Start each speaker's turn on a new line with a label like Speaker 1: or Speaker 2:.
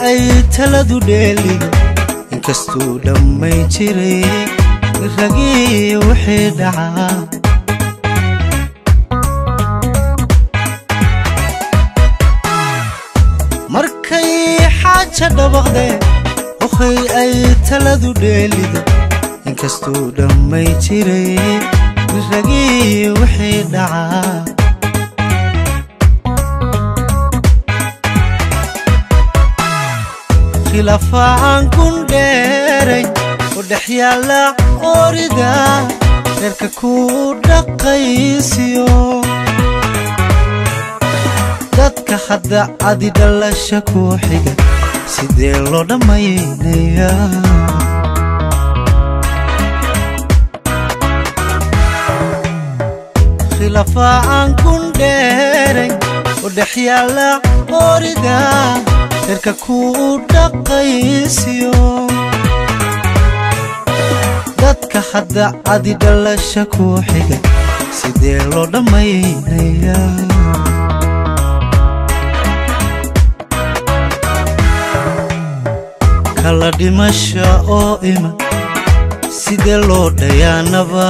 Speaker 1: Ay taladu dheelido, inkastuu dhammay jiray ragii wixii dhacaa. Markay xaaja dhabaqdee, okhay ay taladu dheelido, inkastuu dhammay jiray ragii wixii dhacaa. Khilaafaan kun dheeray oo dhex yaalla orida reerka ku dhaqaysiyo, dadka hadda adi dhalasha ku xiga sidee loo dhammaynayaa? Khilaafaan kun dheeray oo dhex yaalla orida reerka ku dhaqaysiyo, dadka hadda adi dhalasha ku xiga sidee loo dhammaynayaa? Kala dhimasha oo iman sidee loo dhayaanaba?